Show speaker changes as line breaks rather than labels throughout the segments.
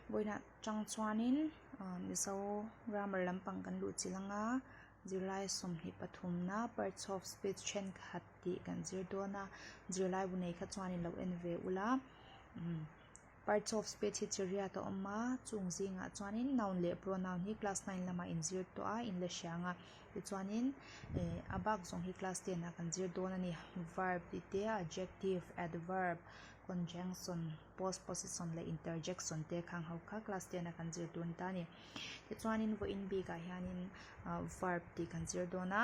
Vawiinah tang chuanin ah mizo grammar lampang kan luh chilh ang a zirlai 23 na parts of speech thenkhat tih kan zir dawn a zirlai bu nei kha chuanin lo en ve ula umm parts of speech hi chi riat a awm a chung zingah chuanin noun leh pronoun hi class nine lamah in zir tawh a in la hria ang a tichuanin eh a bak zawng hi class ten ah kan zir dawn a ni verb tih te adjective adverb conjunction postposition leh interjection te khang ho kha class ten a kan zir tur a ni ta a ni tichuanin vawiin bikah hianin ah verb tih kan zir dawn a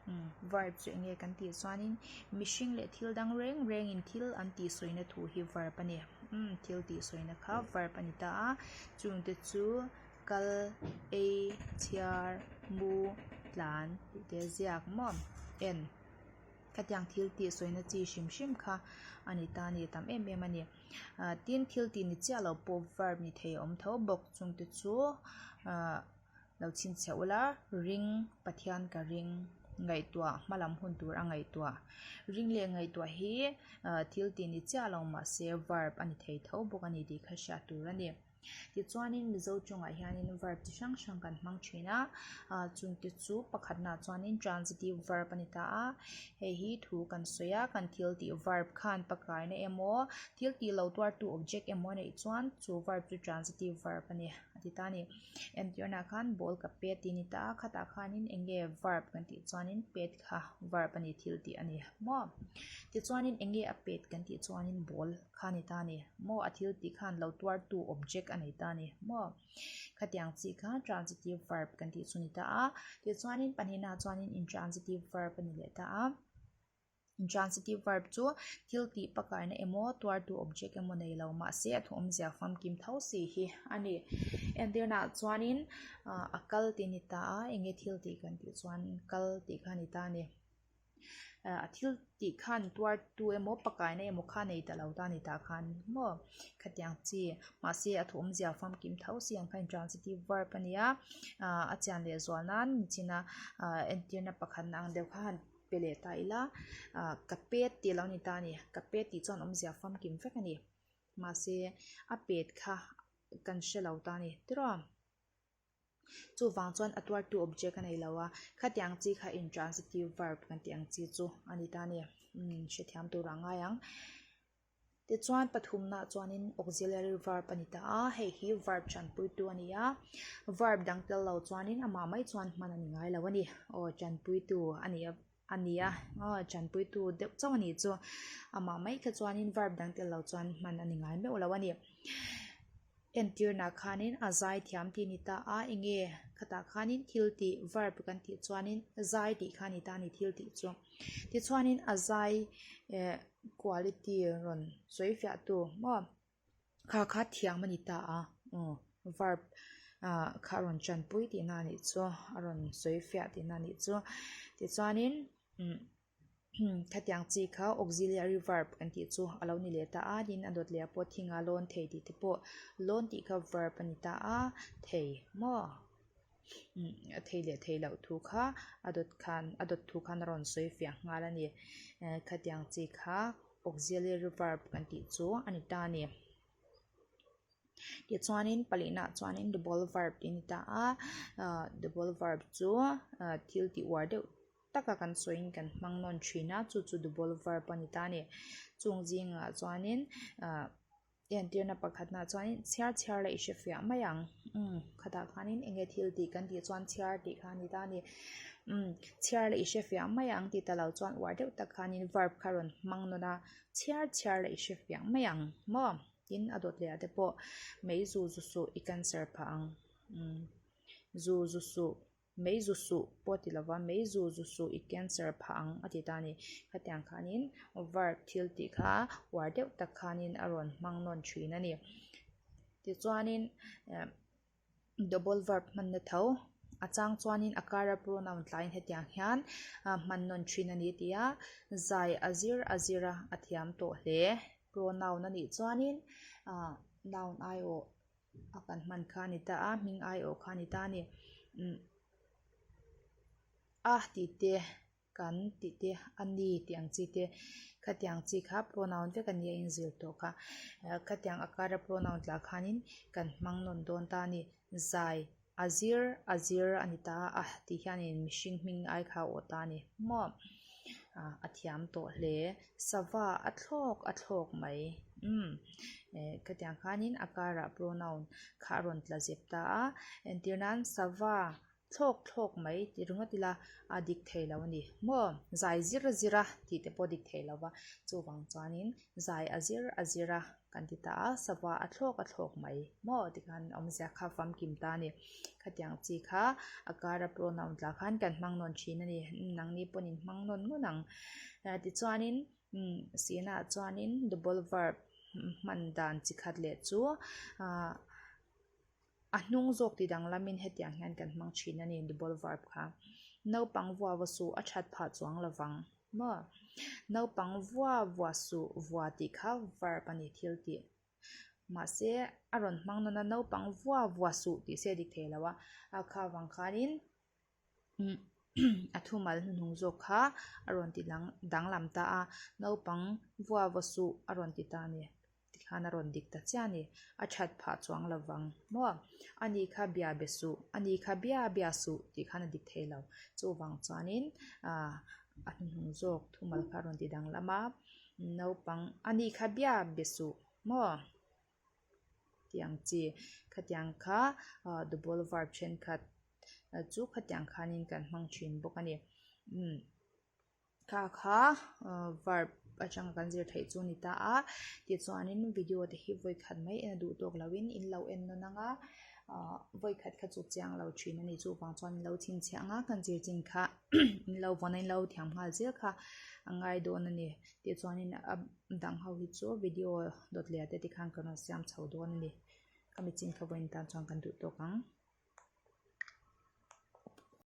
umm verb chu eng nge kan tih chuanin mihring leh thil dang reng rengin thil an tih sawina thu hi verb a ni umm thil tih sawina kha verb a ni ta a chungte chu kal ei chhiar mu tlan tih te ziak maw en. Khatiang thil tih sawina chi hrim hrim kha a ni ta a ni tam em em a ni. Ah tin thil tih ni chiah loh pawh verb ni thei a awm tho bawk chungte chu ah lo chhinchhiah ula ring Pathian ka ring ngaihtuah hma lam hun tur a ngaihtuah. Ring leh ngaihtuah hi ah thil tih ni chiah lo mahse verb a ni thei tho bawk a ni tih kha hriat tur a ni. Tichuanin Mizo tawngah hianin verb chi hrang hrang kan hmang thin a, ah chungte chu pakhatnaah chuanin transitive verb a ni ta a, hei hi thu kan sawi a, kan thil tih verb khan pakaina emaw thil tih lo tuartu object emaw a neih chuan chu verb chu transitive verb a ni a ti ta a ni. Entirnaah khan ball ka pet tih a ni ta a, khatah khanin eng nge verb kan tih chuanin pet kha verb a ni thil tih a ni maw. Tichuanin eng nge a pet kan tih chuanin ball. Kha ni ta ni maw a thil tih khan lo tuartu object a nei ta ni maw khatiang chi kha transitive verb kan tih chu ni ta a tichuanin pahnihnaah chuanin intransitive verb a ni leh ta a intransitive verb chu thil tih pakaina emaw tuartu object emaw nei lo mahse a thawmzia famkim tho si hi a ni entirnaah chuanin ah a kal tih a ni ta a eng nge thil tih kan tih chuan kal tih kha a ni ta a ni. A thil tih khan tuar tu emaw pakaina emaw kha nei ta lo ta ni tah khan maw khatiang chi mahse a thawmzia famkim tho si ang kha intransitive verb a nia ah a chian leh zual nan nichina ah entirna pakhat na ang deuh kha han pe leh ta ila ah ka pet tih a lo ni ta a ni ka pet tih chuan awmzia famkim vek a ni mahse a pet kha kan hre lo ta a ni tiraw. Chuvang chuan a tuartu object a nei lo a, khatiang chi kha intransitive verb kan tih ang chi chu a ni ta a ni. Umm hrethiam tur a ngai ang. Tichuan pathumnaah chuanin auxiliary verb a ni ta a, hei hi verb tanpuitu a ni a, verb dang tel lo chuanin amah mai chuan hman a ni ngai lo a ni. Aw tanpuitu a ni a a ni a, aw tanpuitu deuh chauh a nih chu. Amah mai kha chuanin verb dang tel lo chuan hman a ni ngai meuh lo a ni. Entirnaah khanin a zai thiam tih a ni ta a, eng nge khatah khanin thil tih verb kan tih chuanin zai tih kha a ni ta a ni thil tih chu. Tichuanin a zai eh quality rawn sawi fiah tu maw kha kha thiam a ni ta a, aw verb ah kha a rawn tanpui tihna a nih chu a rawn sawi fiah tihna a nih chu. Tichuanin umm. Khatiang chi kha auxiliary verb kan tih chu a lo ni leh ta a, tin a dawt leh ah pawh thinga lawn thei tih te pawh lawn tih kha verb a ni ta a, thei maw a thei leh thei loh thu kha a dawt khan a dawt thu khan a rawn sawi fiah nghal a ni, khatiang chi kha auxiliary verb kan tih chu a ni ta a ni. Tichuanin palinah chuanin double verb tih a ni ta a, double verb chu thil tih uar deuh taka kan sawiin kan hmang nawn thin a, chu chu double verb a ni ta a ni. Chung zingah chuanin ah entirna pakhatnaah chuanin chhiar chhiar la i hre fiah mai ang umm khatah khanin eng nge thil tih kan tih chuan chhiar tih kha a ni ta a ni. Umm chhiar la i hre fiah mai ang tih ta lo chuan uar deuh tak khanin verb kha rawn hmang nawn a, chhiar chhiar la i hre fiah mai ang maw? Tin a dawt leh ah te pawh mei zu zu suh i cancer phah ang umm zu zu suh. Mei zu suh pawh ti lova mei zu zu suh i cancer phah ang a ti ta a ni. Khatiang khanin verb thil tih kha uar deuh tak khanin a rawn hmang nawn thin a ni. Tichuanin eh double verb hmanna tho a chang chuanin a kara pronoun tlaiin hetiang hian a hman nawn thin a ni ti a, zai a zir a zir a a thiam tawh hle. Pronoun a nih chuanin ah noun aiawh. a kan hman kha a ni ta a hming aiawh kha a ni ta a ni umm a tih te. Kan tih te, a ni tih ang chi te, khatiang chi kha pronoun vek a nia inzir tawh kha. Khatiang a kara pronoun tlah khanin kan hmang nawn dawn ta a ni. Zai a zir a zir a ni ta a tih hianin mihring hming ai kha a awh ta a ni maw? A thiam tawh hle. Sava a thlawk a thlawk mai. Umm khatiang khanin a karah pronoun kha a rawn tla zep ta a. Entir nan sava Thlawk thlawk mai ti ringawt ila a dik thei lo a ni maw? Zai zir zir a tih te pawh a dik thei lo va, chuvang chuanin zai a zir a zir a kan ti ta a, sava a thlawk a thlawk mai maw tikhan awmzia kha famkim ta a ni. Khatiang chi kha a kara pronoun tlah khan kan hmang nawn thin a ni, nangni pawn in hmang nawn ngun ang. Tichuanin sihna ah chuanin double verb hman dan chi khat leh chu ah. A hnung zawk ti danglamin hetiang hian kan hmang thin a ni double verb kha. Naupang vua va suh a that phah chuang lovang maw? Naupang vua vua suh vua tih kha verb a ni thil tih. Mahse a rawn hmang nawn a naupang vua vua suh tih se a dik thei lo a, a kha vang khanin a thumal hnuhnung zawk kha a rawn ti dang danglam ta a, naupang vua vaw suh a rawn ti ta a ni. Tikhan a rawn dik ta chiah a ni. A that phah chuang lo vang maw? Ani kha bia be suh, ani kha bia bia suh tih khan a dik thei lo. Chuvang chuanin ah a hnuhnung zawk thumal kha a rawn ti danglam a, naupang ani kha bia be suh maw? Tiang chi khatiang kha double verb thenkhat chu khatiang khanin kan hmang thin bawk a ni. Umm kha kha verb atanga kan zir theih chu a ni ta a, tichuanin video te hi vawi khat mai en a duh tawk loin in lo en nawn ang a, vawi khat kha chu chiang lo thin a ni. Chuvang chuan in lo chhinchhiah ang a, kan zir chin kha in lo vawn a in lo thiam nghal zel kha a ngai dawn a ni. Tichuanin a dang ho hi chu video dawt leh te tikhan kan rawn siam chho dawn a ni. Khami chin kha vawiin tan chuan kan duh tawk ang.